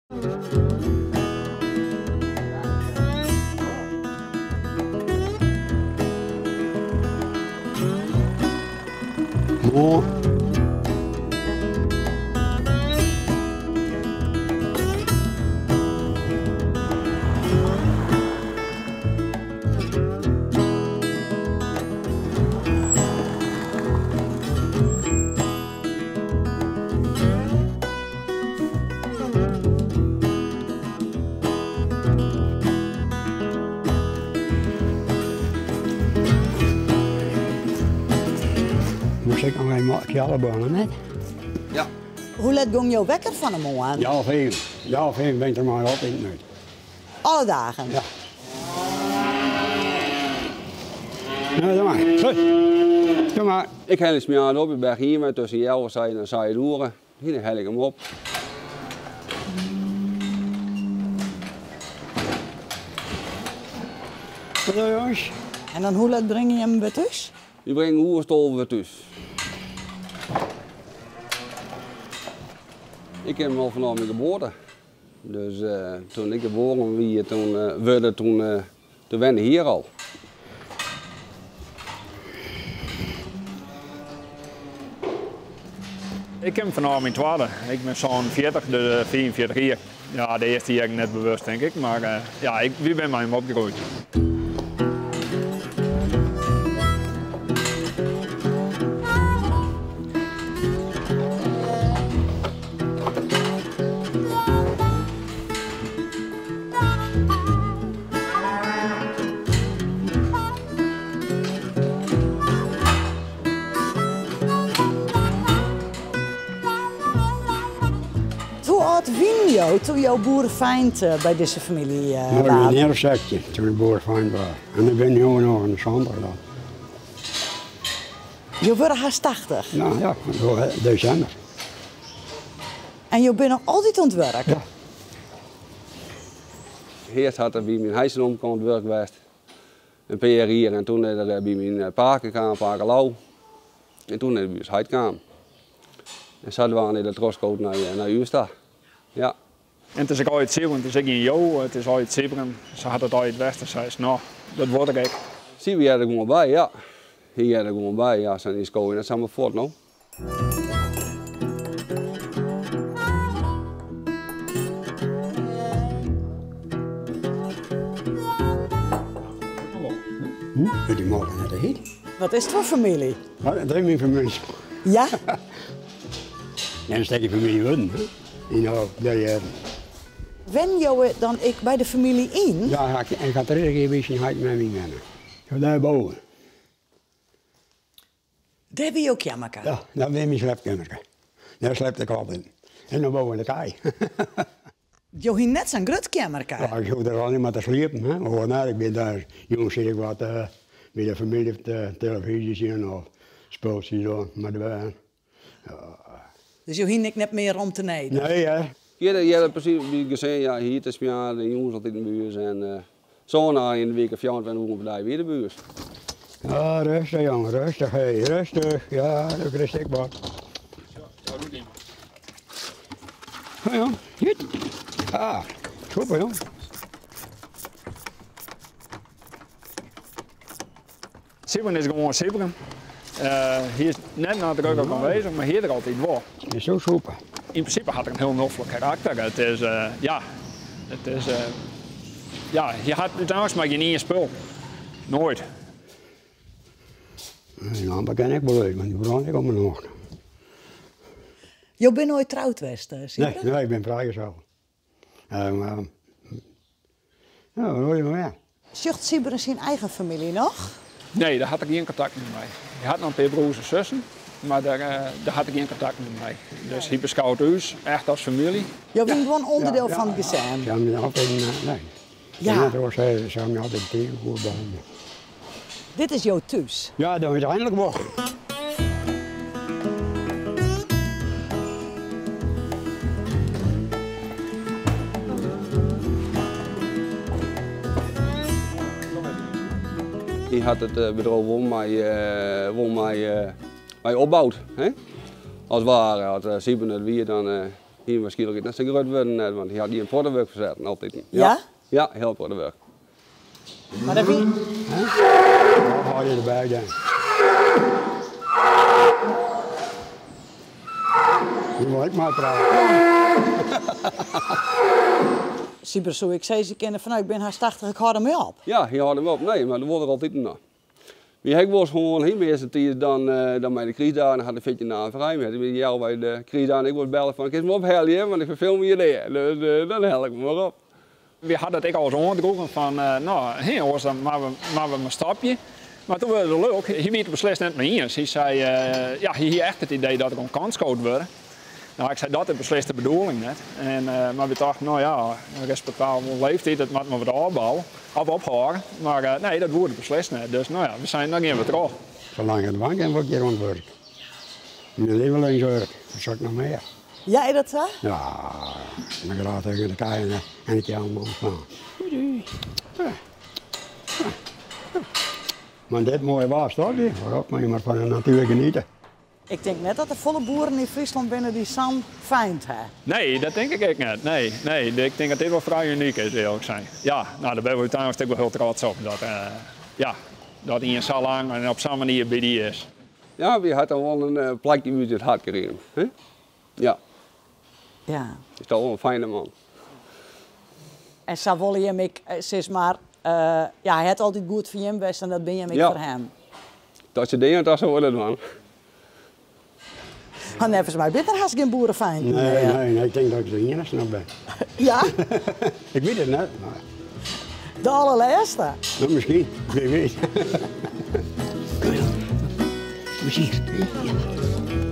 Moarn. Moast ik noch even keallebannen, net? Ja. Hoe let gong jo wekker fan 'e moarn? Healwei fiven. Healwei fiven bin ik der mei altyd út. Alle dagen? Ja. No, doe mar. Goed. Doe mar. Ik helje smoarns op, ik ben hier tussen healwei seis en 6 oere. Hier hel ik him op. Hallo jongens. En dan hoe let bringe je him wer thús? Wy bringe oer 12 wer thús. Ik ken him al fanôf myn geboarte. Dus toen ik geboren wie, toen wurde, toen, toen wenne hy hjir al. Ik ken him fanôf myn twadde. Ik bin 47, dus 45 jier. Ja, de earste jier net bewust, tink ik, mar ja, ik, wy binne mei him opgroeid. Hoe âld wienen jo toen jo boerefeint by dizze famylje waarden? Ik wie in jier of 16 toen ik boerefeint waard. En ik bin no noch in de 70 dan. Jo wurde hast 80? Nou ja, desimber. En jo binne noch altyd oan it wurk? Ja. Earst hat er by myn heit syn omke oan it wurk west, in pear jier, en toen is er by myn pake kaam, pake Lau. En toen is er by ús heit kaam. En sadwaande is er trochskood nei ús ta. Ja. En it is ek altyd Sybren, it is ek gjin jo, it is altyd Sybren. Sa hat it altyd west en sa is it noch. Dat wurd ik ek. Sybe heart der gewoan by, ja. Hy heart der gewoan by, ja. Sa dy skowe je net samar fuort, no. Dy molke net te hyt. Wat is it foar famylje? Dat is myn famylje. Ja? En in stikje famylje wurden, hè? Yn de der jierren. Wennen jo dan ek by de famylje yn? Ja, ik ha 30 jier by syn heit en mem yn wenne. Jo dêr boven. Dêr wie jo keammerke? Ja, dat wie myn sliepkeammerke. Dêr slepte ik altyd. En dan boven de kij. Jo hiene net sa'n grut keammerke? Ja, ik hoech der allinne mar te sliepen. Hè. Of nee, ik bin dêr, jûns sit ik wat by de famylje te telefyzje sjen of spultsjes dwaan mei de bern. Dus jo hiene ek net mear romte nedich? Nee, hè. Hjir hearre presys by it gesin, ja, hier te smoarns en jûns altyd by ús en sân dagen yn de wike, 24 oeren per dei wie er by ús. Ja, rêstich jong, rêstich, hé, rêstich. Ja, do krijst ek wat. Ja, jong, hit. Ah, super jong. Sybren is gewoan Sybren. Hy is net nadruklik oanwêzich, mar hy is der altyd wol. Is zo super. Yn prinsipe hat er in hiel noflik karakter. It is, ja, it is, ja, hy hat úteinlik mar gjin ien spul. Noait. Dy lampe kin ek wol út, want dy brânt ek om 'e nocht. Jo binne noait troud west, Sybren? Nee, nee, ik bin frijgezel. Ja, wat wol je noch mear? Sjocht Sybren syn eigen famylje noch? Nee, dêr hat er gjin kontakt mear mei. Hy hat noch in pear broers en sussen, mar dêr hat er gjin kontakt mear mei. Dus hy beskout ús echt as famylje. Jo wiene gewoan ûnderdiel fan it gesin? Se hawwe my altyd, nee. Ja. Se hawwe my altyd tige goed behannele. Dit is jo thús? Ja, dan úteinlik wol. Hy hat it bedriuw wol mei, wol mei, mei opboud. Hè? As it ware, as Sybren net wie, dan. Hy waarskynlik net sa grut wurden net, want hy hat in protte wurk fersetten altyd. Ja? Ja, hiel protte wurk. Maar dat wie... Dan hou je erbij dan. Je wil ik maar praten. Sybre, soe ik sizze kinne fan, nou, ik bin hast 80, ik hâld dermei op. Ja, hy hâldt him op. Nee, mar dat wol er altyd noch. Wy ha ek wolris hân, hy meastentiids dan, dan mei de krystdagen hat de 14 dagen frij. Mar hy jou by de krystdagen ek wolris belle fan, kinst my ophelje, want ik ferfeel my hjir dea. Dus dan hel ik him mar op. Wy ha dat ek alris oandroegen fan, no, hè, oars dan moatte we, moatte we mar stopje. Mar toen wurde er lulk. Hy wie it der beslist net mei iens. Hy sei, ja, hy hie echt it idee dat er oan kant skood wurde. No, ik sei, dat is beslist de bedoeling net. En, mar wy tochten, no ja, in respektabele leeftiid, dat moat mar wat ôfbouwe of ophâlde. Mar nee, dat woe er beslist net. Dus no ja, we seinen, dan gean we troch. Salang it dwaan kin, wol ik hjir oan it wurk. Myn lievelingswurk, wat soe ik noch mear? Ja, is dat sa? Ja, ik bin graach tegen de kij en de keallen oan. Mar dit moaie waar stopje, waarop moet je mar fan de natuer geniete. Ik tink net dat der folle boeren yn Fryslân binne dy't sa'n feint ha. Nee, dat tink ik ek net. Nee, nee, ik tink dat dit wol frij unyk is, earlik sein. Ja, no, dêr binne we úteinlik ek wol hiel trots op, dat, ja, dat ien sa lang en op sa'n manier by dy is. Ja, wy ha dan wol in plakje út it hart krigen. Hè? Ja. Ja. Is toch wol in fijne man. En sa wolle jim ek, sis mar, ja, hy hat altyd goed foar jim west en dat binne jim ek Ja. foar him. Dat soe dingen, dat soe dat dwaan. Want neffens my binne der hast gjin boerefeinten Nee, mear. nee, nee, ik tink dat ik de iennichste noch bin. Ja? Ik wit it net, mar. De allerlêste? No, miskien, wie weet. Precies. Ja.